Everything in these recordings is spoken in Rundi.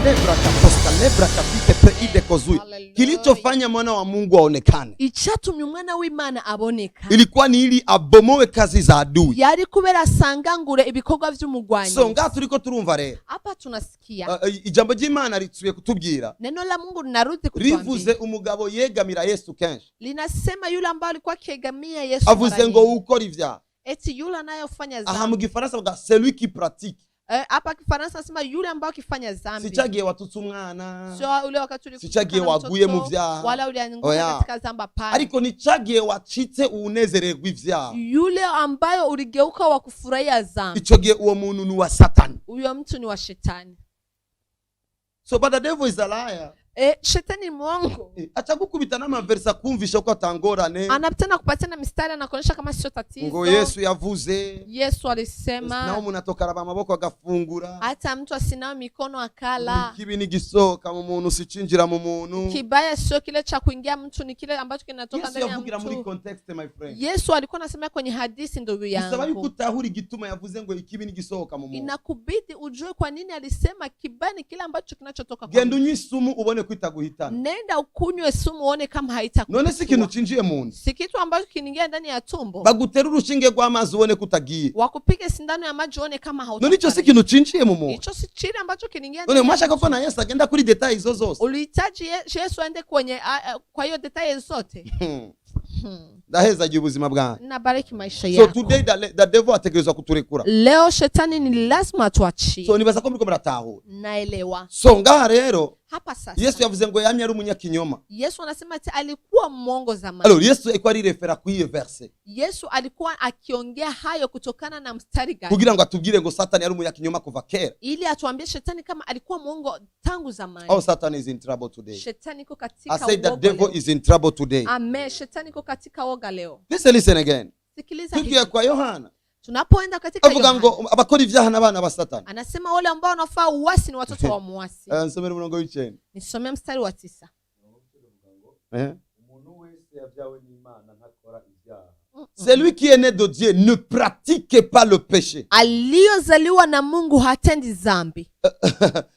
Lebra katoska lebra kafite preide kozuya. Hallelujah. Kilichofanya mwana wa Mungu aonekane Icyatumye umwana w'Imana aboneka ilikuwa ni ili abomoe kazi za adui. Yari kubera asangangure ibikorwa by'umugwanyi. So ngaha turiko turumva rero, Hapa tunasikia ijambo ry'Imana ritsuye kutubwira, neno la Mungu linarudi rivuze kutuambia, umugabo yegamira Yesu kenshi, linasema yule ambaye alikuwa akiegamia Yesu avuze mara ngo nyingi. ukora ivyaha. Eti yule anayefanya Aha dhambi. mu gifaransa bavuga celui qui pratique. Hapa Kifaransa nasema yule ambaye akifanya dhambi. Si cagihe watutse umwana, Sio ule wakati si cagihe ulikuwa waguye mu vyaha, wala ulianguka Oya. katika dhambi, hapana. Ariko ni cagihe wacitse uwunezererwa ivyaha. Yule ambayo uligeuka wa kufurahia dhambi, Ico gihe uwo muntu ni uwa Satani. Huyo mtu ni wa shetani. So but the devil is a liar. Shetani ni mwongo. Aca gukubita n'amaverse akumvisha ko atangorane, Anapita kupatia na mistari, anakuonyesha kama sio tatizo. Ngo Yesu yavuze Yesu naho alisema umuntu atokaraba amaboko agafungura, hata mtu asinawe mikono akala. Ikibi nigisohoka mu muntu sicinjira mu muntu. Kibaya sio kile cha kuingia mtu, ni kile ambacho kinatoka Yesu ndani ya yavugira muri mtu. context, my friend. Yesu alikuwa anasema kwenye hadithi, ndugu Bisaba yuko yangu. utahura igituma yavuze ngo ikibi nigisohoka mu muntu. Inakubidi ujue kwa nini alisema kibaya ni kile ambacho kinachotoka kwa Genda mtu. unywe isumu ubone ko itaguhitana. Nenda ukunywe sumu uone kama None si ikintu haitakuua. cinjiye mu nda? Si kitu ambacho kinaingia ndani ya tumbo? Bagutera urushinge rw'amazi ubone ko utagiye. Wakupige sindano ya maji uone kama None ico si hautafariki. ikintu cinjiye mu muntu? Hicho si kile ambacho kinaingia None ndani ya mwashaka ko mtu? na Yesu agenda kuri détails izo zose? Ulihitaji Yesu aende kwenye kwa hiyo détails zote? Ndahezagiye ubuzima bwanjye. Nabariki maisha So yako. today the devil ategerezwa kuturekura. Leo shetani ni lazima atuachie. So nibaza ko muriko muratahura. Naelewa. So ngaha rero, Hapa sasa, Yesu yavuze ngo yamye ari umunyakinyoma. Yesu anasema ati alikuwa mwongo zamani. Alors Yesu ariko arirefera kuri iyo verse Yesu alikuwa akiongea hayo kutokana na mstari gani? Kugira ngo atubwire ngo Satani yari umunyakinyoma kuva kera. Ili atuambie shetani kama alikuwa mwongo tangu zamani. Oh, Satan is in trouble today. Shetani iko katika I said the uoga devil leo. is in trouble today. Amen. Shetani iko katika woga leo. Listen, listen again. Sikiliza Tugiye hivi. kwa Yohana, Tunapoenda katika avuga Yohana, ngo abakora ivyaha n'abana ba Satani. Anasema wale ambao wanafaa uasi ni watoto wa muasi. Nsomera umurongo w'icenda. Nisomee mstari wa 9. Umuntu wese yabyawe n'Imana ntakora ibyaha. Celui qui est né de Dieu ne pratique pas le péché. Aliyozaliwa na Mungu hatendi dhambi.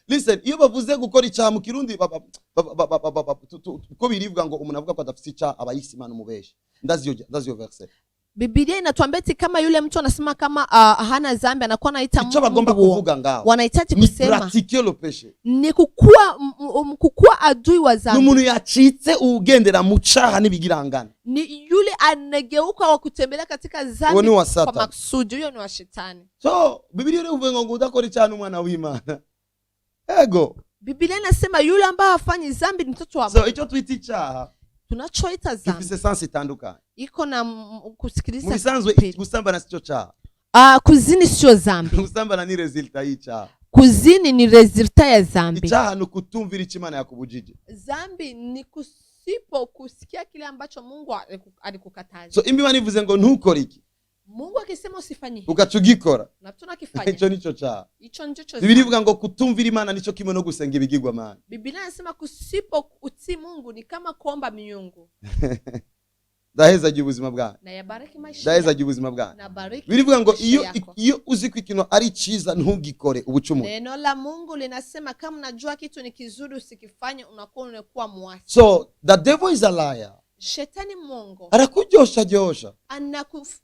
Listen, iyo bavuze gukora icyaha mu Kirundi, uko biribwa ngo umuntu avuga ko adafite icyaha aba yise Imana umubeshi. Ndazi iyo verse. Biblia inatuambia eti kama yule mtu anasema kama hana dhambi, anakuwa anaita Icyo bagomba Mungu uongo. Kuvuga ngaho Wanahitaji ni kusema pratiquer le péché. Ni kukua, kukua adui wa Ni dhambi. umuntu yacitse ugendera mu cyaha n'ibigirangana. Ni yule anageuka wa kutembelea katika Uwo dhambi ni wa kwa Satani. makusudi, huyo ni wa shetani. So Bibiliya irivuga ngo udakora icyaha n'umwana w'Imana, ego. Biblia inasema yule ambaye hafanyi dhambi ni mtoto wa So Mungu. icyo twita icyaha Tunachoita dhambi gifise sens itandukanye. Iko na Mu kusikiliza bisanzwe pili. gusambana sicyo cyaha. Kuzini sio dhambi. Gusambana ni résultat y'icyaha. Kuzini ni résultat ya dhambi. Icyaha ni ukutumvira icyo Imana yakubujije. Dhambi ni kusipo kusikia kile ambacho Mungu alikukataza. So imba Imana ivuze ngo ntukore iki, Mungu akisema usifanye hivi ugaca ugikora, na tunakifanya, icyo nicyo cyaha. Hicho ndicho Bibiliya dhambi. ivuga ngo kutumvira Imana nicyo kimwe no gusenga ibigirwamana. Biblia inasema kusipo utii Mungu ni kama kuomba miungu. Ndahezagiye ubuzima bwawe. Na yabariki maisha yako. Ndahezagiye ubuzima bwawe. Na bariki Birivuga ngo maisha iyo yako. Iyo uzi ko ikintu ari cyiza ntugikore, ubucumuro. Neno la Mungu linasema kama unajua kitu ni kizuri usikifanye, unakuwa unakuwa mwasi. So the devil is a liar. Shetani mwongo. Arakuryoshya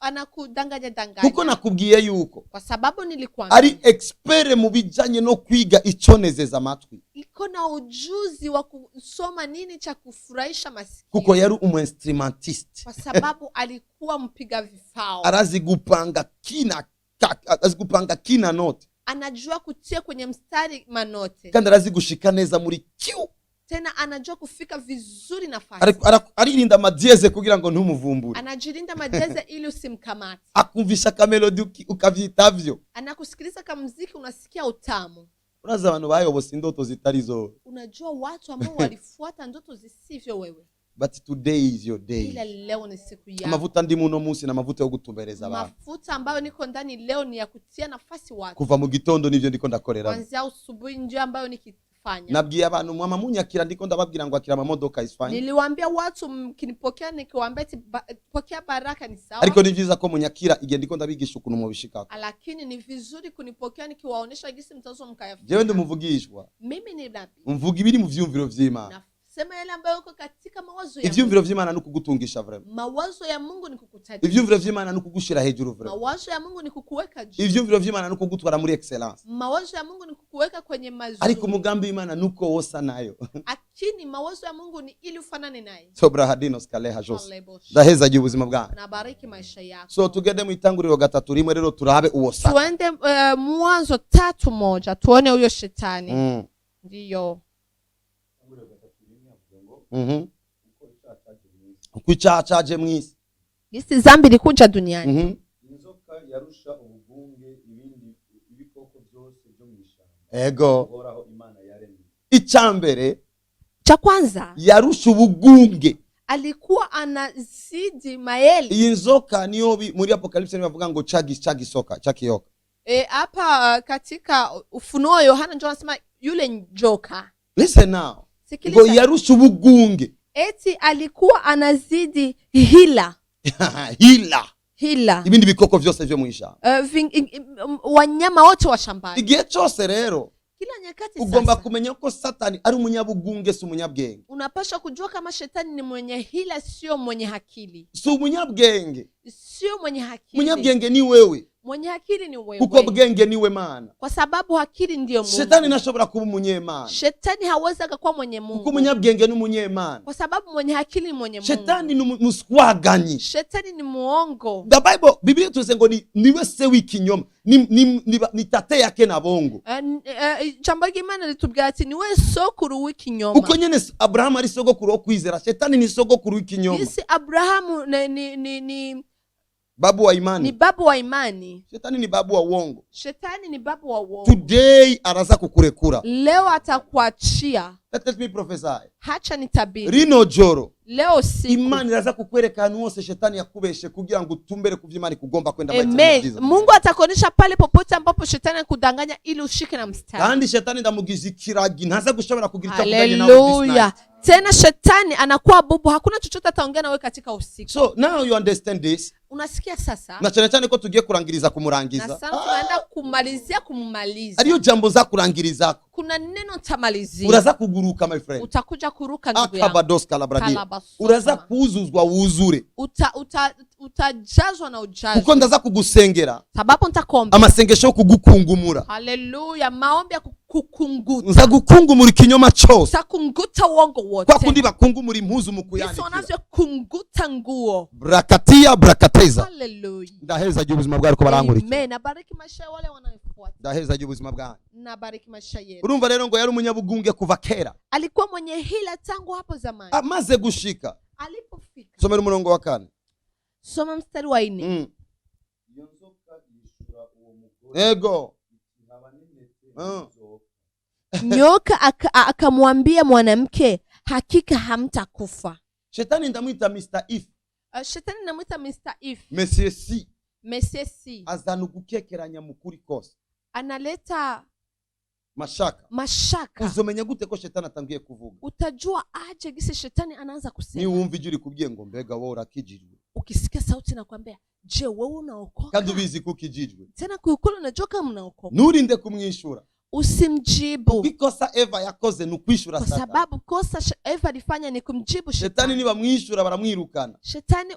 Anakudanganya danganya. Kuko nakubwiye yuko Kwa sababu nilikwambia ari expert mu bijanye no kwiga iconezeza amatwi, iko na ujuzi wa kusoma nini cha kufurahisha masikio, kuko yari umu instrumentiste. Kwa sababu alikuwa mpiga vifao. Arazi gupanga kina arazi gupanga kina note. Anajua kutia kwenye mstari manote. Kandi arazi gushika neza muri Q. Tena anajua kufika vizuri nafasi. Aririnda amadièse kugira ngo ntumuvumbure. Anajilinda madièse ili usimkamate. Akumvisha akamélodie ukavyitavyo. Anakusikiliza kamziki, unasikia utamu. Urazi abantu bayobose indoto zitari zo? Unajua watu ambao walifuata ndoto zisivyo wewe? But today is your day. Ila leo ni siku yako. Amavuta ndi muno munsi ni amavuta yo gutumbereza abantu. Mafuta ambayo niko ndani leo ni ya kutia nafasi watu. Kuva mu gitondo nivyo ndiko ndakorera. Kuanzia asubuhi ndio ambayo nikifanya. kufanya. Nabwiye abantu mwama munyakira ndiko ndababwira ngo akira amamodoka is fine. Niliwaambia watu mkinipokea nikiwaambia eti pokea baraka ni sawa, Ariko ni vyiza ko munyakira igihe ndiko ndabigisha ukuntu mubishikako. Lakini ni vizuri kunipokea nikiwaonyesha gisi mtazo mkayafika. Jewe ndi umuvugishwa. Mimi ni nabii. Mvuga ibiri mu vyumviro vy'Imana. Nasema yale ambayo uko katika mawazo ya Ivyumviro Mungu. vy'Imana ni ukugutungisha vraiment. Mawazo ya Mungu ni kukutajirisha. Ivyumviro vy'Imana ni ukugushira hejuru vraiment. Mawazo ya Mungu ni kukuweka juu. Ivyumviro vy'Imana ni ukugutwara muri excellence. Mawazo ya Mungu ni kukuweka kwenye mazuri. Ariko umugambi w'Imana nuko wosa nayo. Lakini mawazo ya Mungu ni ili ufanane naye. Sobrahadinos kaleha jose. Haleluya. Ndahezagiye ubuzima bwanyu. Nabariki maisha yako. So tugende mu itanguriro 3:1 rero turabe uwo Satani. Tuende Mwanzo 3:1 tuone huyo shetani. Ndiyo. Itanguriro 3:1 avuga ngo uko icyaha cyaje mu isi. Uko icyaha caje mu isi. Gisi zambi ilikuja duniani. Inzoka yarusha ubugunge ibindi ibikoko byose byo mu ishyamba Uhoraho Imana yaremye. Icya mbere, Cha kwanza, yarusha ubugunge. Alikuwa anazidi maeli. Iyi nzoka niyo muri Apocalypse niyo bavuga ngo ca kiyoka. Hapa katika Ufunuo Yohana ndio anasema yule njoka. Listen now, ngo Sikiliza. yarusha ubugunge. Eti alikuwa anazidi hila. Hila. Hila. Ibindi bikoko vyose vyo mu ishamba. Wanyama wote wa shambani. Igihe cyose rero Kila nyakati ugomba sasa kumenya ko Satani ari umunyabugunge, si umunyabwenge. Unapaswa kujua kama shetani ni mwenye hila, sio mwenye akili. Si umunyabwenge. Sio mwenye akili. Umunyabwenge ni wewe. Mwenye akili ni wewe. Kuko bwenge niwe Mana. Kwa sababu akili ndiyo Mungu. Shetani ntashobora kuba umunyemana. Shetani hawezi akakuwa mwenye Kuko Mungu. umunyabwenge ni umunyemana. Kwa sababu mwenye akili ni mwenye Mungu. Shetani ni umuswaganyi. Shetani ni muongo. The Bible, Bibiliya tuze ngo ni niwe se w'ikinyoma, ni tate yake na bongo. Ijambo ry'Imana ritubwira ati niwe sokuru w'ikinyoma. Uko nyene Abrahamu ari sogokuru wo kwizera, Shetani ni sogokuru w'ikinyoma. Jinsi Abrahamu ni Babu wa imani. Ni babu wa imani. Shetani ni babu wa uongo. Shetani ni babu wa uongo. Today araza kukurekura. Leo atakuachia. Let me prophesy. Hacha nitabiri. Rino joro Leo siku. Imana iraza kukwereka ahantu hose shetani yakubeshe kugira ngo utumbere ku vy'Imana ikugomba kwenda mu Amen. byiza. Mungu atakuonyesha pale popote ambapo shetani akudanganya ili ushike na mstari. Kandi shetani ndamugize ikiragi, ntaza gushobora kugira icyo avuganye nawe this Haleluya. night. Tena shetani anakuwa bubu, hakuna chochote ataongea nawe katika usiku. So now you understand this. Unasikia sasa? Na cyane cyane ko tugiye kurangiriza Na kumurangiza. sasa tunaenda kumalizia kumumaliza. Ariyo jambo za kurangirizako. Kuna neno nitamalizia. Uraza kuguruka, my friend. Utakuja kuruka, ndugu yangu. Akabados kalabradia. Kalabasoma. Uraza kuzuzwa wuzure. Utajazwa na ujazo. Kuko ndaza kugusengera Sababu nitakuombea. amasengesho yo kugukungumura. Haleluya, maombi ya kukunguta. Nza gukungumura ikinyoma cyose. Utakunguta uongo wote. Kwa kundi bakungumura impuzu mu Jinsi kuyanikira. wanavyokunguta nguo. Brakatia brakateza. Haleluya. Ndahezagiye ubuzima bwawe ko barankurikira. Amen. Nabariki maisha ya wale wanaofuata. Ndahezagiye ubuzima bwanyu. Nabariki maisha yetu. Urumva rero ngo yari umunyabugunge kuva kera. Alikuwa mwenye hila tangu hapo zamani. Amaze gushika. Alipofika. Somera umurongo wa 4. Soma mstari wa 4. Iyo nzoka yishura uwo mugore iti haba n'intete ntizopfa. Nyoka akamwambia mwanamke, hakika hamtakufa. Shetani ndamwita Mr. If. Shetani namwita Mr. If. Monsieur C. Monsieur C. Azana ugukekeranya mu kuri kose. Analeta Mashaka. mashaka. Uzomenya gute ko shetani atangiye kuvuga? Utajua aje gisi shetani anaanza kusema? Niwumva ijwi rikubwiye ngo mbega wowe urakijijwe. Ukisikia sauti nakwambia, je, wewe unaokoka? Kandi ubizi ko ukijijwe. Tena kuikula unajua kama unaokoka. Nturinde kumwishura. Usimjibu. Ikosa Eva yakoze ni ukwishura Kwa Satani. sababu kosa Eva alifanya ni kumjibu Shetani shetani. nibamwishura baramwirukana. Shetani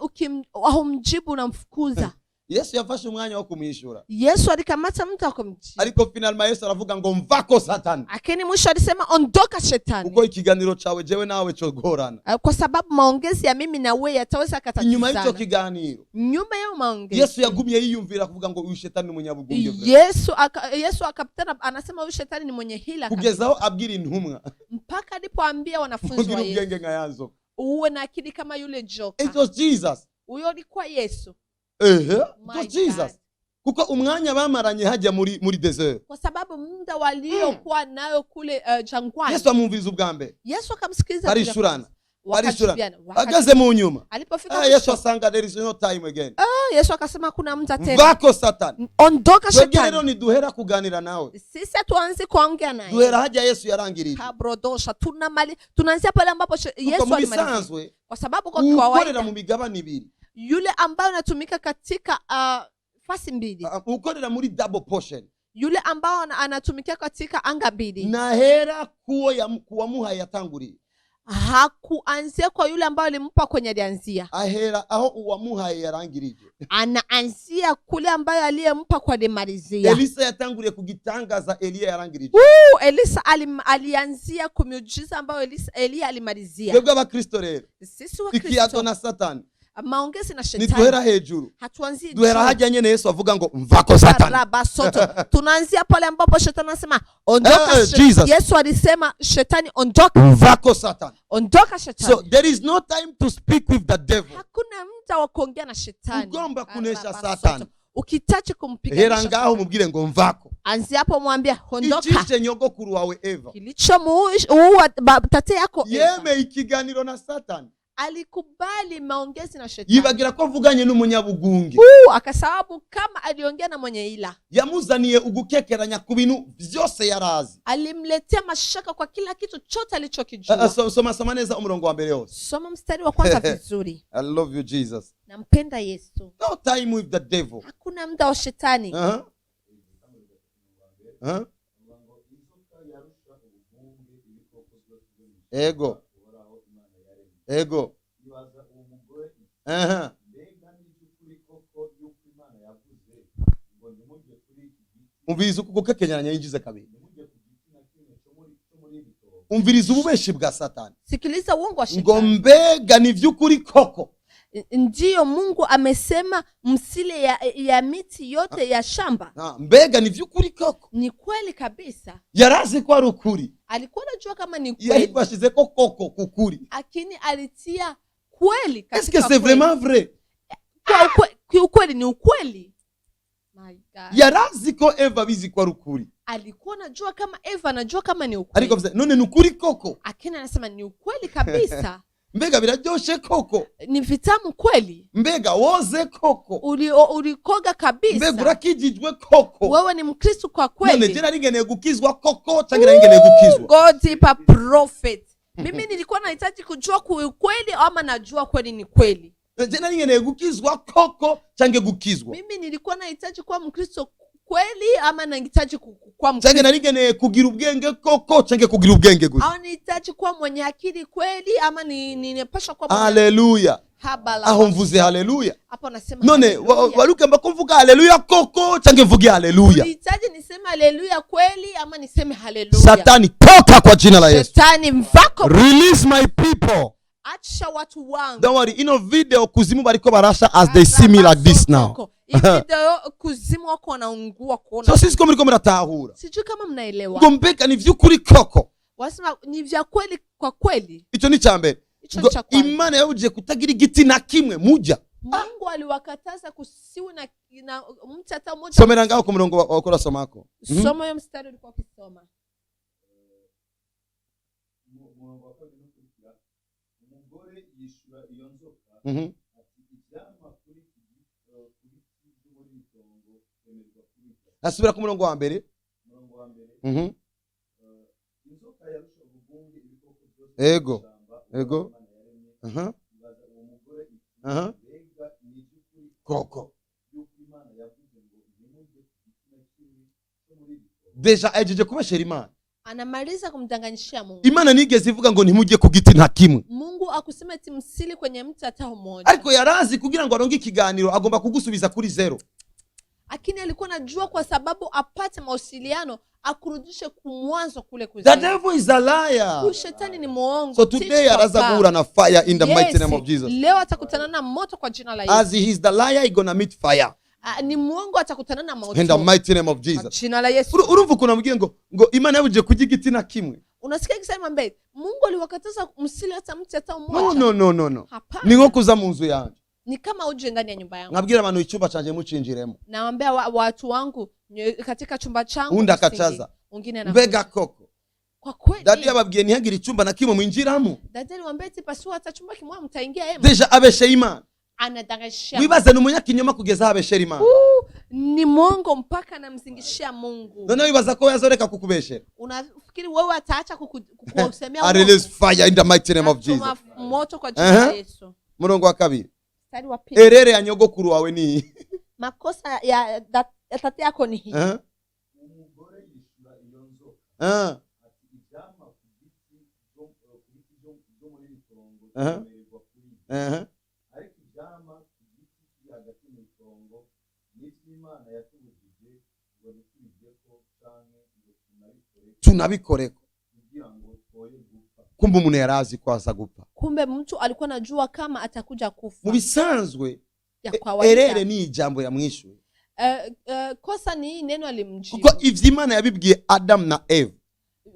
humjibu unamfukuza. Yesu yafashe umwanya wo kumwishura. Yesu alikamata mtu akamjibu. Ariko finalement Yesu aravuga ngo mvako Satani. Lakini mwisho alisema ondoka shetani. Kuko ikiganiro cawe jewe nawe cogorana. Kwa sababu maongezi ya mimi na wewe yataweza Inyuma y'ico katatizana. kiganiro Nyuma ya maongezi Yesu yagumye yiyumvira kuvuga ngo uyu shetani ni umunyabugunge vre. Yesu akapitana anasema huyu shetani ni mwenye hila Kugeza kabisa. aho abwira intumwa Mpaka alipoambia wanafunzi mugira wa Yesu, ubwenge nka ya nzoka. uwe na akili kama yule joka. It was Jesus. Huyo alikuwa Yesu. Ehe, it My was Jesus. God. Kuko umwanya bamaranye hajya muri desert. Kwa sababu muda waliokuwa nayo kule jangwani. Yesu amwumviriza ubwa mbere. Yesu akamsikiliza Barishurana. bila kwanza. Barishura. Wakajibiana. Ageze mu nyuma, Alipofika Yesu mwisho, asanga there is no time again. Yesu akasema hakuna muda tena. Mvako Satani. Ondoka Twebwe rero shetani. ntiduhera kuganira nawe, Sisi hatuanzi kuongea naye. duhera hajya Yesu yarangirije. Kabrodosha tunamali tunaanzia pale ambapo Kuko Yesu mu alimalizia. bisanzwe Kwa sababu kwa ukorera kawaida mu migabane ibiri, yule ambaye anatumika katika fasi mbili, ukorera muri double portion, yule ambao anatumikia katika anga mbili, nahera kuwo kuwamuhaye yatanguriye. Hakuanzia kwa yule ambaye alimpa kwenye alianzia, Ahera aho uwamuhaye yarangirije. Anaanzia kule ambayo aliyempa kwa alimalizia. Elisa yatanguriye ku gitangaza Eliya yarangirije. Elisa alianzia kumiujiza ambayo Eliya alimalizia. Twebwe abakristo rero, Sisi ikiyago Wakristo, na Satani maongezi na shetani ntiduhera hejuru, hatuanzii duhera juu. hajya nyene Yesu avuga ngo mvako Satani. Rabasoto. Tunaanzia pale ambapo shetani anasema ondoka. Jesus. Yesu alisema shetani ondoka, Mvako Satani. ondoka shetani. So there is no time to speak with the devil. Hakuna muda wa kuongea na shetani. Ugomba kunesha Rabasoto. Satani, Ukitaji hera kumpiganisha, ngaho mubwire ngo mvako. anzia hapo mwambie ondoka. Icishe nyogokuru wawe Eva, Kilichomuua tate yako Eva, yemeye ikiganiro na Satani, alikubali maongezi na shetani, yibagira ko avuganye n'umunyabugunge. Akasababu kama aliongea na mwenye ila, Yamuzaniye ugukekeranya ku bintu vyose yarazi. Alimletea mashaka kwa kila kitu chote alichokijua. Soma, soma neza umurongo wa mbere wose. Soma mstari wa kwanza vizuri. I love you, Jesus. Nampenda Yesu. No time with the devil. Hakuna muda wa shetani. Avuga ngo inzoka yarusha ubugunge ibikoko byose byo mu ishyamba Uhoraho Imana yaremye. Ibaza uwo mugore iti, mbega ni iby'ukuri koko yuko Imana yavuze ngo ntimujye kuri iki giti, Umviriza uku gukekeranya yinjize kabiri. ntimujye ku giti na kimwe cyo muri iri tongo? Umviriza ububeshi bwa Satani. Sikiliza uongo wa Ngo shetani. mbega ni vy'ukuri koko? Ndiyo Mungu amesema msile ya miti yote ya shamba? Mbega ni vy'ukuri koko? Ni kweli kabisa? Yarazi ko ari ukuri. Alikuwa anajua kama ni kweli, Yariko ashize ko koko kukuri. Lakini alitia kweli Est-ce katika que c'est kweli. vraiment vrai? Kwa kiukweli ni ukweli. My God. Yarazi ko Eva abizi ko ari ukuri. Alikuwa anajua kama Eva anajua kama ni ukweli, Ariko avuze none ni ukuri koko? Lakini anasema ni ukweli kabisa? Mbega biraryoshe koko? Ni vitamu kweli? Mbega woze koko? Ulikoga Mbega kabisa? urakijijwe koko? Wewe ni Mkristo kwa None kweli? je nari ngeneye gukizwa koko canke nari ngeneye gukizwa? Go deeper, prophet. Mimi nilikuwa nahitaji kujua kwa ukweli ama najua kweli ni kweli. Je nari ngeneye gukizwa koko canke gukizwa? Mimi nilikuwa nahitaji kuwa Mkristo kweli ama nahitaji kuwa Canke Mkristo, nari ngeneye kugira ubwenge koko canke kugira ubwenge gusa? au nahitaji kuwa mwenye akili kweli ama ninapaswa kuwa mwenye Haleluya. habala. Aho mvuze haleluya. Hapo nasema None haleluya. warugamba ko mvuga haleluya koko canke mvuge haleluya? Unahitaji niseme haleluya kweli ama niseme haleluya? Satani, toka kwa jina la Yesu. Shetani, mvako. Release my people. Acha watu wangu. Don't worry, ino video kuzimu bariko barasha as they see me like this now. Hii video kuzimu wako wanaungua kuona. So sisi ko muriko muratahura. Sijui kama mnaelewa. Ngo mbega ni vy'ukuri koko? Wasema ni vya kweli kwa kweli? Ico ni ca mbere. Hicho Ngo ni cha kwanza. Imana yabujije kutagira igiti na kimwe mujya. Mungu aliwakataza kusiwe na mti hata mmoja. Somera ngaho ku murongo wa kurasomako. Soma hiyo mstari ulikuwa ukisoma. Umurongo wa kabiri n'ukurikira. Umugore yishura iyo nzoka ati ivyamwa kuri iki ku biti byo muri iri tongo twemererwa kubirya. Asubira ku murongo wa mbere. Umurongo wa mbere. Inzoka yarusha ubugunge ibikoko byose byo mu ishyamba Uhoraho Imana yaremye. Ibaza uwo mugore iti, mbega ni iby'ukuri Koko yuko Imana yavuze ngo ntimujye ku giti na kimwe cyo muri iri tongo? Déjà ahejeje kubeshera Imana. Anamaliza kumdanganyishia Mungu. Imana nigeze ivuga ngo ntimujye ku giti nta kimwe. Mungu akusema eti msili kwenye mti hata mmoja. Ariko yarazi kugira ngo aronge ikiganiro agomba kugusubiza kuri zero. Lakini alikuwa anajua kwa sababu apate mawasiliano akurudishe kumwanzo kule The kuzima. devil is a liar. Huyu shetani ni muongo. So Teach today araza papa. guhura na fire in the mighty Yes. name of Jesus. Leo atakutana na moto kwa jina la Yesu. As he is the liar, he gonna meet fire Ah, ni muongo, atakutana na moto in the mighty name of kwa Jesus. jina la Yesu. Urumva ukuntu amubwiye ngo Imana yabujije kurya igiti na kimwe. Unasikia kisema mbele Mungu aliwakataza msile hata mti hata No, mmoja. no, no, no, no. Hapana. Ni nko kuza mu nzu yanjye Ni kama uje ndani ya nyumba yangu. Nkabwira abantu icyumba cyanjye mucinjiremo. Nawaambia watu wangu katika chumba changu Undi msingi. akachaza. Mwingine anakuja. Mbega koko Kwa kweli, Daddy yababwiye ntihagire icyumba na kimwe mwinjiramo. Daddy aliwaambia eti pasiwe hata chumba kimoja mtaingia yemo. Déjà abesheye Imana. Anadanganyisha. Wibaze, ni umunyakinyoma kugeza aho abeshera Imana. Ni mwongo mpaka anamzingishia Mungu. Noneho wibaza ko yazoreka kukubeshera? Unafikiri wewe ataacha kukusemea I release fire in the mighty name of Jesus. Natuma moto kwa jina la Yesu. Murongo wa kabiri. Mstari wa pili. Erreur ya nyogokuru wawe ni iyi. Makosa ya tate yako ni hii. Umugore yishura iyo nzoka ati ivyamwa ku biti byo muri iri tongo byemererwa kuribwa, ariko ivyamwa ku giti kiri hagati mu itongo n'ivy'Imana yatubujije ngo ntitubiryeko canke ngo tunabikoreko, Tunabikoreko, kugira ngo twoye gupfa. Kumbe umuntu yari azi ko aza gupfa. Kumbe mtu alikuwa anajua kama atakuja kufa. Mu bisanzwe, Ya kawaida. Erreur ni ijambo yamwishuye. Kosa ni hii neno alimjibu. Kuko ivyo Imana yabibwiye Adamu na Eva,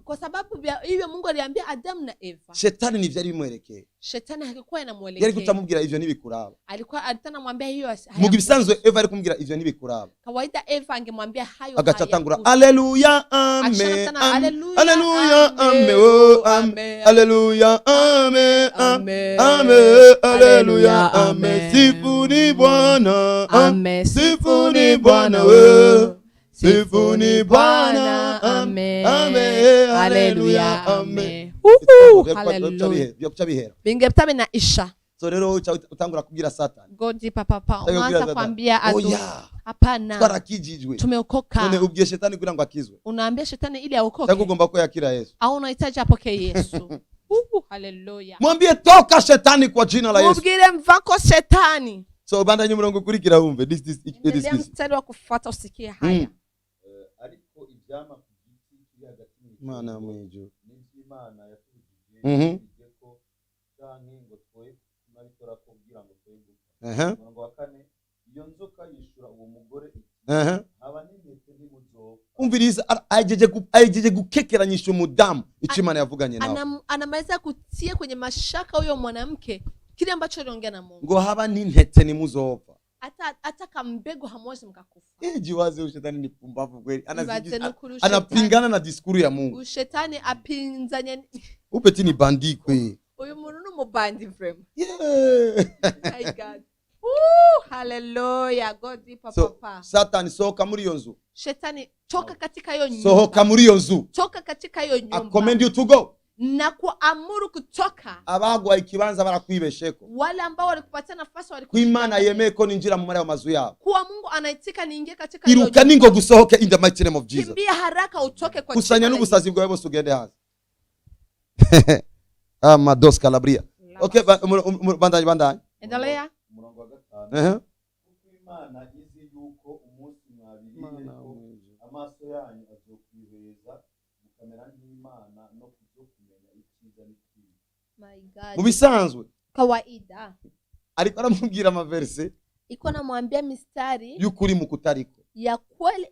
Kwa sababu hivyo Mungu aliambia Adamu na Eva. Shetani ntivyari bimwerekeye. Shetani hakikuwa Yari inamwelekea. kutamubwira ivyo ntibikuraba. Alikuwa anamwambia hiyo Mu hayakuhusu. bisanzwe Eva ari kumubwira ivyo ntibikuraba, Kawaida Eva angemwambia hayo agaca atangura hayakuhusu. aleluya ame. Akisha Ame, haleluya, aleluya ame, ame, oh, ame, ame, aleluya ame, ame, ame, aleluya ame, sifuni Bwana, Ame, sifuni Bwana we, sifuni Bwana, ame, ame, aleluya ame. Uhu, haleluya. Byakuca bihera. Vingepita vinaisha. So rero uca utangura kubwira Satani. Godi papa, Utangura kubwira unaanza Satani. kuambia adui, Oya, hapana, twarakijijwe. Tumeokoka. None ubwiye shetani kugira ngo akizwe, Unaambia shetani ili cyangwa aokoke ugomba ko yakira Yesu? au unahitaji apokee Yesu? Uhu, haleluya. Mwambie toka shetani kwa jina la Yesu. Mubwire mvako shetani. So bandanye umurongo ukurikira wumve this Endelea this. mstari wa kufuata usikie haya. Ariko ivyamwa ku giti kiri hagati mu Imana itongo mu ijuru. n'ivy'Imana yatubujije ntitubiryeko canke ngo twoye tunabikorako kugira ngo twoye gupfa. Umurongo wa kane, iyo nzoka yishura uwo mugore iti haba n'intete ntimuzopfa. Umviriza, ahejeje gukekeranyisha umudamu icyo Imana yavuganye nawe. Anamaliza kutia kwenye mashaka huyo mwanamke kile ambacho aliongea na Mungu. Ngo haba n'intete nimuzopfa. Hata kambegu hamwezi mkakufa. Jiwaze, ushetani ni pumbavu kweli. Ibaze n'ukuri Anapingana na discours ya Mungu. Ushetani apinzanye. Upeti ni bandit kwe. Uyu muntu ni umubandi vraiment. My God. Woo, haleluya. God deeper, So papa. Satani, sohoka muri iyo nzu. Shetani, toka katika hiyo nyumba. Sohoka muri iyo nzu. Toka katika hiyo I nyumba. command you to go. Na kuamuru kutoka. Abagwaye ikibanza barakwibesheko. Wale ambao walikupatia nafasi Ko walikushika. Imana yemeye ko ninjira mu ayo mazu yabo. Kuwa Mungu anaitika niingie katika hiyo Iruka nyumba. ningo gusohoke in the mighty name of Jesus. Kimbia haraka utoke kwa Kusanya jina la n'ubusazi bwawe bose ugende hanze. Amados Calabria. Okay, bandanye bandanye. Endelea. Umurongo wa gatanu, kuko Imana izi yuko umunsi mwabiriyeko amaso yanyu azokwihweza mukamera nk'Imana no kubyo kumenya icyiza n'ikibi. My God. Mu bisanzwe, Kawaida, ariko aramubwira amaverse iko namwambia mistari y'ukuri mu kutariko. Ya kweli,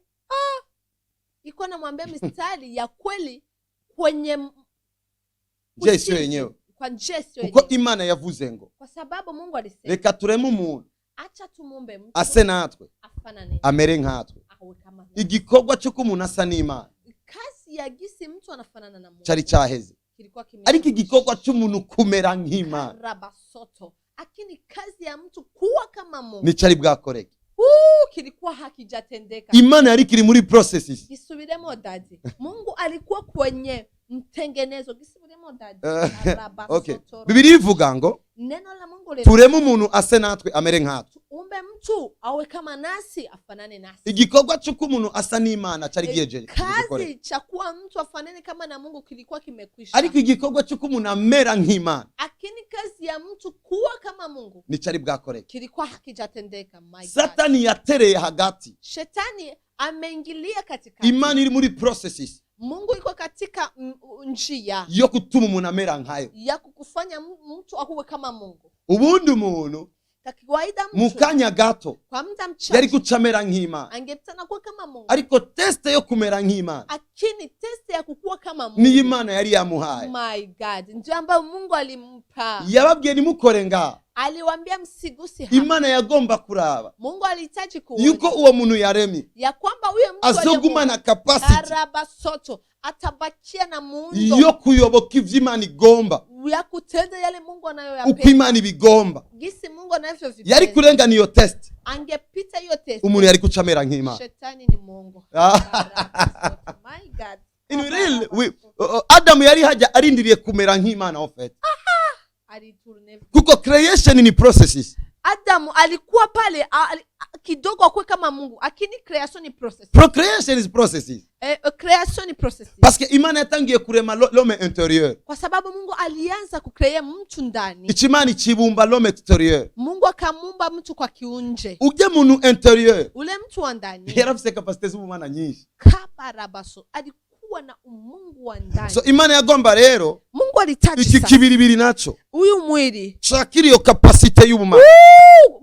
iko namwambia mistari ya kweli kwenye Njia isiyo yenyewe. Kwa njia isiyo Kuko yenyewe. Imana yavuze ngo Kwa sababu Mungu alisema, reka tureme umuntu acha tumumbe mtu ase natwe, afanane, amere nkatwe. Awe kama nasi. Igikorwa cy'uko umuntu asa n'Imana Kazi ya gisi mtu anafanana na Mungu cyari cyaheze, kilikuwa kime ariko igikorwa cy'umuntu kumera nk'Imana Karabasoto, lakini kazi ya mtu kuwa kama Mungu nticyari bwakoreke. Kilikuwa hakijatendeka. Imana yari ikiri muri processes. Gisubiremo daddy, Mungu alikuwa kwenye mtengenezo. Gisubiremo daddy. Okay, Karabasoto. Bibiliya ivuga ngo Neno la Mungu lina tureme umuntu ase natwe, amere nkatwe. Tuumbe mtu awe kama nasi, afanane nasi. Igikorwa cy'uko umuntu asa n'Imana cyari gihejeje Kazi cha kuwa mtu afanane kama na Mungu kilikuwa kimekwisha, ariko igikorwa cy'uko umuntu amera nk'Imana lakini kazi ya mtu kuwa kama Mungu nticyari bwakoreke. Kilikuwa hakijatendeka. My God. Satani yatereye hagati. Shetani ameingilia katikati. Imana iri muri processes Mungu iko katika njia yo gutuma umuntu amera nkayo. Ya kukufanya mtu akuwe kama Mungu. Ubundi umuntu Kwa kawaida mu mtu kanya gato kwa muda yari mchache guca amera nk'Imana, angepitana kuwa kama Mungu, ariko test yo kumera nk'Imana lakini test ya kukua kama Mungu, niyo Imana yari yamuhaye. my God, ndio ambayo Mungu alimpa. Yababwiye nimukore ngaha. Aliwaambia msiguse hapa. Imana yagomba kuraba Mungu alihitaji kuona yuko uwo muntu yaremye ya kwamba huyo mtu azogumana capacity Karabasoto atabakia na muundo yo kuyoboka ivyo Imana igomba, ya kutenda yale Mungu uko anayoyapenda, Imana ibigomba. gisi Mungu anavyovipenda. Yari kurengana iyo test, Angepita hiyo test, umuntu yari guca amera nk'Imana. Shetani ni Mungu. Karabasoto. My God. In real, Adamu yari hajya arindiriye kumera nk'Imana en fait, Alitourne. kuko creation ni processes. Adamu alikuwa pale kidogo akuwe kama Mungu, lakini creation ni process. Procreation is processes. Creation ni process. Parce que Imana yatangiye kurema l'homme intérieur, Kwa sababu Mungu alianza kucreate mtu ndani. ico Imana ikibumba l'homme extérieur. Mungu akamuumba mtu kwa kiunje. Ujye muntu intérieur Ule mtu wa ndani yarafise capacité z'ubumana nyinshi. kabarabaso alikuwa na umungu wa ndani. So Imana yagomba rero Mungu alitaji iki sasa kibiribiri naco huyu mwili cakira iyo capacité y'ubumana.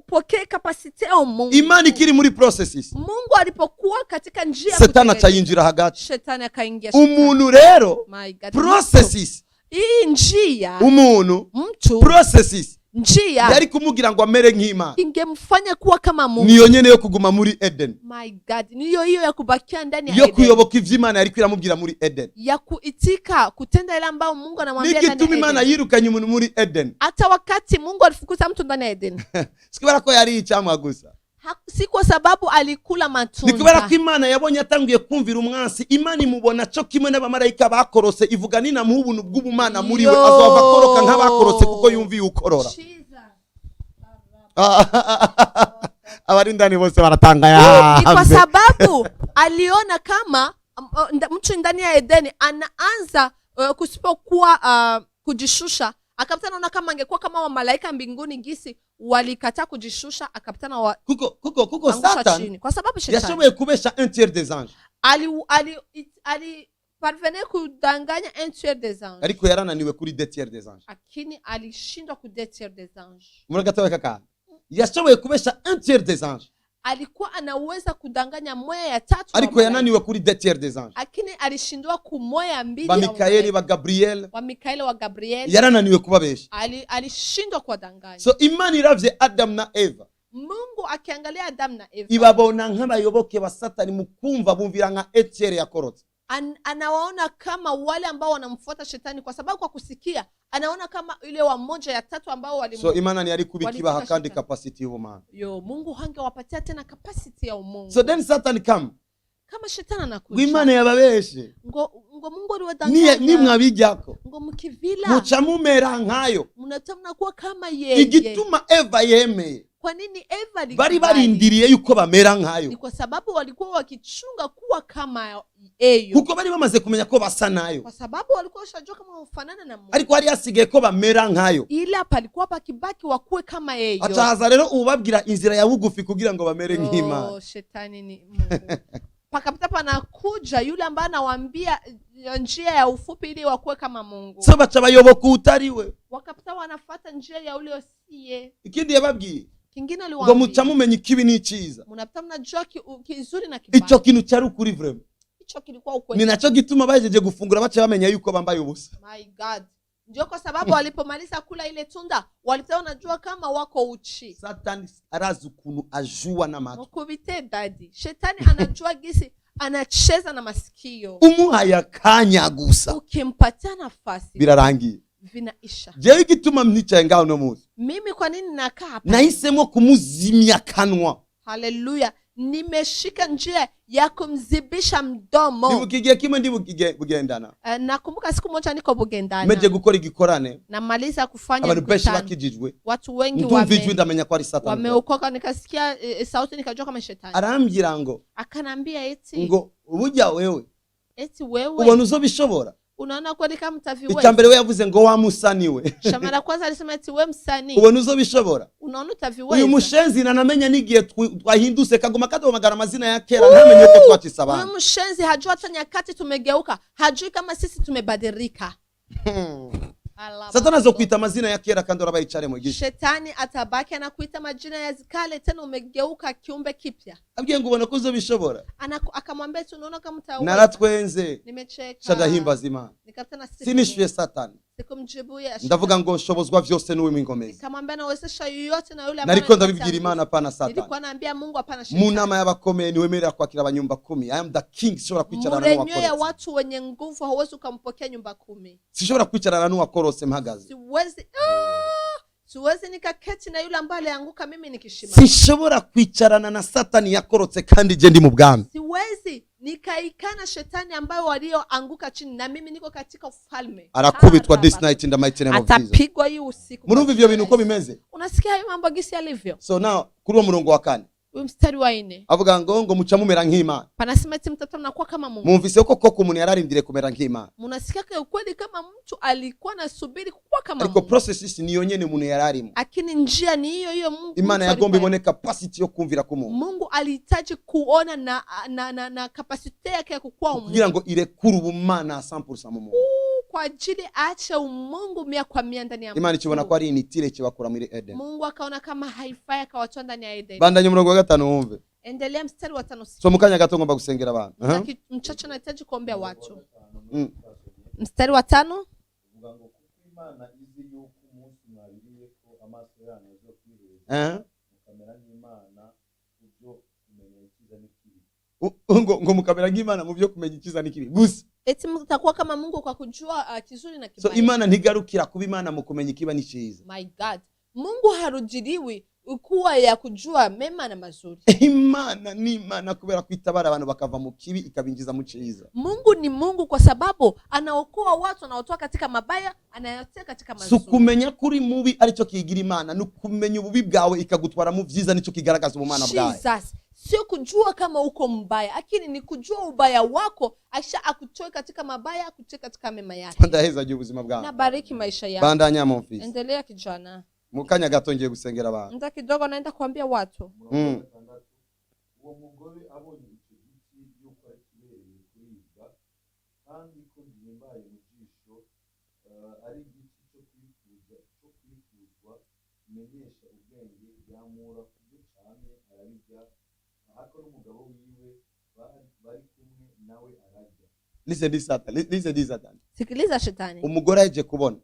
pokee capacité ya Mungu. Imana ikiri muri processes, Mungu alipokuwa katika njia ya Satani kutengeneza, aca yinjira hagati. shetani akaingia. Umuntu rero My God. processes, Hii njia umuntu mtu processes njia yari kumubwira ngo amere nk'Imana ingemfanya kuwa kama Mungu. niyo nyene yo kuguma muri Eden, My God, niyo hiyo ya kubakia ndani ya yo Eden, kuyoboka ivyo Imana yariko iramubwira muri Eden. ya kuitika kutenda ile ambayo Mungu anamwambia ndani N'igituma ya Imana Eden. yirukanye umuntu muri Eden, Hata wakati Mungu alifukuza mtu ndani ya Eden, si kubera ko yariye icamwa gusa, si kwa sababu alikula ni kubera matunda. ko Imana yabonye atanguye kumvira umwansi. Imana imubona co kimwe n'abamarayika bakorose, ivuga ninamuha ubuntu bw'ubumana muri we, Yo. azova akoroka nk'abakorose kuko yumviye ukorora. Jesus. Abari ndani bose baratanga. Ni kwa sababu aliona kama mtu ndani ya Edeni anaanza kusipokuwa kujishusha, akapita naona kama angekuwa kama wamalaika mbinguni gisi walikataa kujishusha, akapita wa Kuko angusha Satan chini, kwa sababu shetani yashoboye kubesha un tiers des anges, ali parvenait kudanganya un tiers des anges, ariko yarananiwe kuri deux tiers des anges. Lakini alishindwa ku deux tiers des anges. Muri gatoya kakana yashoboye kubesha un tiers des anges, Alikuwa anaweza kudanganya moya ya tatu wa ariko malaika, yananiwe kuri deux tiers des anges, lakini alishindwa ku moya mbili ba ya Mikayeli, malaika. ba Gabriel, Wa Mikaeli, wa Gabriel, yarananiwe kubabesha. Alishindwa kuwadanganya. So Imana iravye Adam na Eva, Mungu akiangalia Adamu na Eva, ibabona nk'abayoboke ba Satani mu kumva bumvira nka etiere yakorotse. Anawaona kama wale ambao wanamfuata shetani, kwa sababu kwa kusikia anaona kama ile wa moja ya tatu ambao walimu So Imana ntiyari kuba ikibaha walifuata kandi shetani. capacity y'ubumana. Yo, Mungu hangewapatia tena capacity ya umungu. So then Satan come, Kama shetani ngo anakuja, Imana yababeshe, ngo Mungu aliwadanganya, nimwabijyako ngo mkivila muca mumera nkayo. Mnata mnakuwa kama yeye. Igituma Eva yemeye, Kwa nini Eva bari alikubali? barindiriye yuko bamera Ni nkayo, kwa sababu walikuwa wakichunga kuwa kama eyo, kuko bari bamaze kumenya ko basa nayo, kwa sababu walikuwa washajua kama wafanana na Mungu, ariko hari hasigaye ko bamera nkayo. Ila palikuwa pakibaki wakuwe kama yeyo. Acahaza rero ubabwira inzira ya bugufi kugira ngo bamere nk'Imana. Oh, shetani ni Mungu. Pakapita panakuja yule ambaye anawaambia njia ya ufupi ili wakuwe kama Mungu. So baca bayoboka utari we. Wakapita wanafata njia ya ule usiye. Ikindi yababwiye Kingine ngo aliwaambia, muca mumenya ikibi n'iciza. Mnapita mnajua kizuri na kibaya. Ico kintu cyari ukuri vraiment. Hicho kilikuwa ukweli. Ni naco gituma bahejeje gufungura baca bamenya yuko bambaye ubusa. My God. Ndio kwa sababu walipomaliza kula ile tunda walipita wanajua kama wako uchi. Satani arazi ukuntu ajuwa n'amatwi. Mukubite dadi. Shetani anajua gisi anacheza na masikio. Umuhaye akanya gusa, Ukimpatia nafasi, birarangiye. vinaisha. Jewe igituma mnicaye ngaho uno munsi, Mimi kwa nini nakaa hapa? nahisemo kumuzimya akanwa. Haleluya. Nimeshika njia ya kumzibisha mdomo. Ndibuka igihe kimwe ndi Bugendana, Nakumbuka siku moja niko Bugendana. meje gukora igikorane, Namaliza kufanya abantu benshi mkutano. bakijijwe, Watu wengi ndumva ijwi ndamenya ko ari Satani. wameokoka, nikasikia sauti nikajua kama shetani. Arambwira ngo Akanambia eti ngo burya wewe eti wewe ubona uzobishobora. Unaona kweli kama mtaviweza? Icya mbere we yavuze ngo wa musani we, Shamara kwanza alisema eti we msanii, ubona uzobishobora. unaona Uyu utaviweza? mushenzi nanamenya n'igihe twahindutse, kaguma kaduhamagara amazina ya kera, ntamenye ko twacitse Huyu abantu. mshenzi hajui hata nyakati tumegeuka, hajui kama sisi tumebadilika. Satani azokwita amazina ya kera kandi urabayicare mu gice. Shetani atabaki anakuita majina ya kale, tena umegeuka kiumbe kipya. Abwiye ngo ubona ko uzobishobora. Akamwambia tu, unaona kama utaweza? Naratwenze. Nimecheka. Ca ndahimbaza Imana. Nikapata na sifu Sinishuye Mungu. Satani. Sikumjibuye. Ndavuga ngo nshobozwa vyose n'uwimpa inkomezi. Nikamwambia nawezesha yoyote na yule ambaye Nariko ananipatia ndabibwira nguvu. Imana, pana Satani. Nilikuwa naambia Mungu, hapana Mu shetani. nama y'abakomeye ntiwemerera kwakira abanyumba kumi. I am the king. Sinshobora kwicarana Mu réunion ya n'uwakorotse. watu wenye nguvu hauwezi ukampokea nyumba kumi. Sinshobora kwicarana n'uwakorotse mpagaze. Siwezi nikaketi na yule ambaye alianguka mimi nikishimama. Sinshobora kwicarana na Satani yakorotse kandi je ndi mu bwami. Siwezi nikaikana shetani ambayo walioanguka chini na mimi niko katika ufalme. Arakubitwa this night in the mighty name of Jesus. Atapigwa hii usiku. Murumva ivyo bintu uko bimeze? Unasikia hayo mambo gisi yalivyo? So now kuri uwo murongo wa kane Huyu mstari wa nne avuga ngo muca mumera nk'Imana. Panasema eti mtoto mnakuwa kama Mungu. Mwumvise ko koko umuntu yararindiriye kumera nk'Imana. Munasikia kwa ukweli kama mtu alikuwa nasubiri kuwa kama Ariko Mungu. process niyo nyene umuntu yararimo. Lakini njia ni hiyo hiyo Mungu Imana mtu yagomba alikuwa. ibone capacity yo kumvira k'umuntu Mungu alihitaji kuona na capacité yake ya kukua Mungu kugira ngo irekure ubumana 100% mu muntu. Kwa ajili aache umungu 100% ndani ya Imana mtu. ikibona ko ari inutile, kibakura muri Eden. Mungu akaona kama haifai, akawatoa ndani ya Eden. Bandanye umurongo wa gatanu wumve. Endelea mstari wa tano. So mu kanya gato ngomba gusengera abantu. Aha. Mchache nahitaji kuombea watu. Mstari wa tano. Uvuga ngo kuko Imana izi yuko umunsi mwabiriyeko amaso yanyu azokwiheza, mukamera nk'Imana mu byo kumenya icyiza n'ikibi. Ngo mukamera nk'Imana mu byo kumenya icyiza n'ikibi gusa. Eti mtakuwa kama Mungu kwa kujua kizuri na So kibaya. Imana ntigarukira kuba Imana mu kumenya ikiba n'icyiza. My God, Mungu harujiriwi kuwa ya kujua mema na mazuri. Imana ni Imana kubera kwitabara abantu bakava mu kibi ikabinjiza mu cyiza. Mungu ni Mungu kwa sababu anaokoa watu, anaotoa katika mabaya, anayatia katika Si mazuri. ukumenya kuri mubi aricyo kigira Imana, ni ukumenya ububi bwawe ikagutwara mu byiza, nicyo kigaragaza ubumana bwawe. Jesus, sio kujua kama uko mbaya, lakini ni kujua ubaya wako, akisha akutoe katika mabaya, akutoe katika mema yake. Ndahezagiye ubuzima bwawe. Nabariki maisha yako. Bandanya mumfisi. Endelea kijana. Mu kanya gato ngiye gusengera abantu. Muda kidogo naenda kuambia watu. Umurongo wa gatandatu, uwo mugore abonye icyo giti yuko ari kibereye kuribwa kandi ko gihimbaye mu jisho, ari igiti cyo kwifuzwa kimenyesha ubwenge, yamura ku byo camye arabirya, ariko n'umugabo wiwe bari kumwe nawe ararya. Listen this, Satan. Listen this, Satan. Sikiliza shetani. Umugore aheje kubona,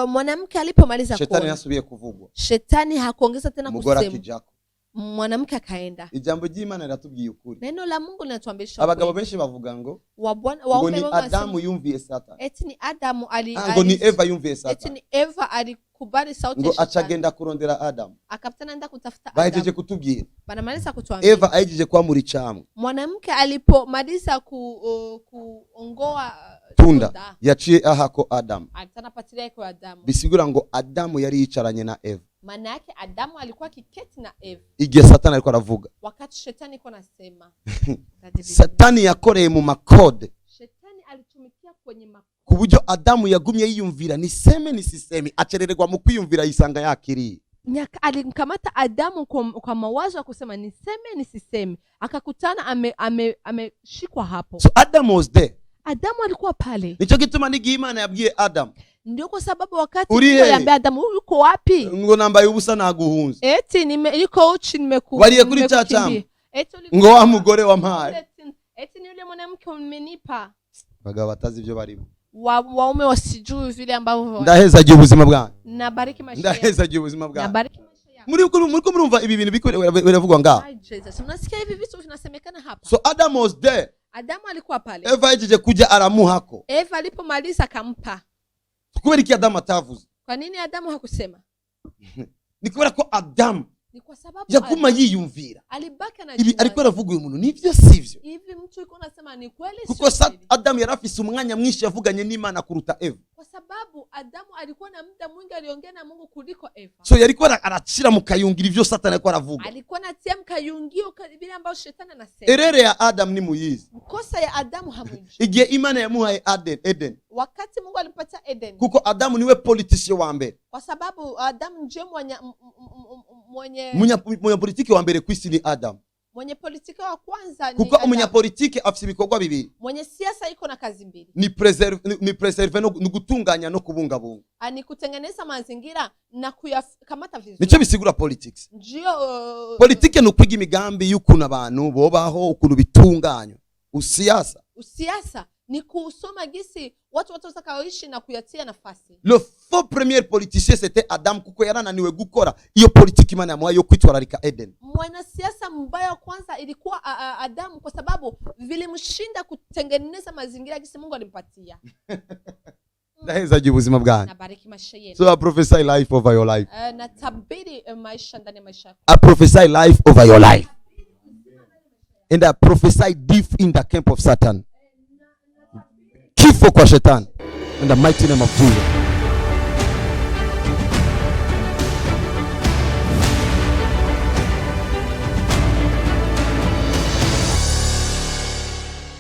Mwanamke alipomaliza shetani kuona, yasubiye kuvugwa. Shetani hakuongeza tena Umugore kusema. akijako. Mwanamke akaenda. Ijambo ry'Imana riratubwiye ukuri. Neno la Mungu linatuambisha Abagabo ukweli. benshi bavuga ngo ngo Waume ni wengi wanasema Adamu yumviye Satani. eti ni Adamu ali, Ah, ngo ni Eva yumviye eti Satani. ni Eva alikubali sauti Ngo ya shetani. acagenda kurondera Adamu. Akapita naenda kutafuta Bahejeje Adamu. kutubwira. Banamaliza kutuambia. Eva ahejeje kwamura icamwa. Mwanamke alipomaliza kuongoa Tunda yaciye ahako Adamu. Alipatilia kwa Adamu. Bisigura ngo Adamu yari yicaranye na Eva. Maana yake Adamu alikuwa kiketi na Eva Igihe Satani ariko aravuga. wakati shetani iko nasema. Satani yakoreye mu ma codes Shetani alitumikia kwenye ku buryo Adamu yagumye yiyumvira niseme nisiseme, acerererwa mu kwiyumvira yisanga yakiriye. Alimkamata Adamu kwa mawazo ya kusema niseme nisiseme, akakutana ameshikwa hapo. So Adam was there. Adamu alikuwa pale. Nicyo gituma n'igihe Imana yabwiye Adamu, Ndio kwa sababu wakati Uri Mungu hehe? aliambia Adamu, "Uko wapi?" Ngo nambaye ubusa naguhunze. Eti niko uchi, Wariye kuri cya nimekukimbia. cyamwa. Eti Ngo wa mugore wampaye. Eti ni yule mwanamke umenipa. Abagabo batazi ibyo barimo. Waume wasijui vile ambavyo Ndahezagiye ubuzima bwanyu. Nabariki maisha yako. Ndahezagiye ubuzima bwanyu. Nabariki maisha yako. Muri murumva ibi bintu biko biravugwa ngaho. Ai, Jesus. Unasikia hivi vitu vinasemekana hapa. So Adam was there. Adamu alikuwa pale. Eva ahejeje kujya aramuhako. Eva alipomaliza akampa. Kubera iki Adamu atavuze? Kwa nini Adamu hakusema? Ni kubera ko Adamu Ni kwa sababu yaguma yiyumvira alibaki ibi anajua. ariko aravuga uyu muntu nibyo sivyo. Hivi mtu yuko anasema ni kweli Kuko sio kweli? Adamu yari afise umwanya mwinshi yavuganye n'Imana kuruta Eva. Kwa sababu Adamu alikuwa na muda mwingi aliongea na Mungu kuliko Eva. So yariko aracira mu kayungira ivyo Satani ariko aravuga. Alikuwa anatia mkayungio vile ambavyo shetani anasema. Erreur ya Adamu nimuyizi. Kosa ya Adamu hamuijui. Igihe Imana yamuhaye Eden, Wakati Mungu alimpatia Eden, kuko Adamu niwe politicien wa mbere. Kwa sababu Adamu ndiye mwenye Munyapolitiki wa mbere ku isi ni Adamu. Mwenye politika wa kwanza ni Kuko Adamu. Umunyapolitike afite ibikorwa bibiri. Mwenye siasa iko na kazi mbili. Ni préserve, ni préserve no ni gutunganya no kubungabunga. Ah, ni kutengeneza mazingira na kuyakamata vizuri. Nicyo bisigura politics. Ndio Politike ni ukwiga imigambi y'ukuntu abantu bobaho, ukuntu bitunganywa, usiasa. Usiasa ni kusoma gisi watu watakaoishi na kuyatia nafasi. Le faux premier politicien, c'était Adam, kuko yarananiwe gukora iyo politiki Imana yamuhaye yo kwitwararika Eden. Mwanasiasa mbaya wa kwanza ilikuwa Adamu kwa sababu vilimshinda kutengeneza mazingira gisi Mungu alimpatia. Ndahezagiye ubuzima bwanyu. Nabariki maisha yenu. So I prophesy life over your life. Natabiri maisha ndani ya maisha yako. I prophesy life over your life and I prophesy death in the camp of Satan, kifo kwa shetani, in the mighty name of Jesus.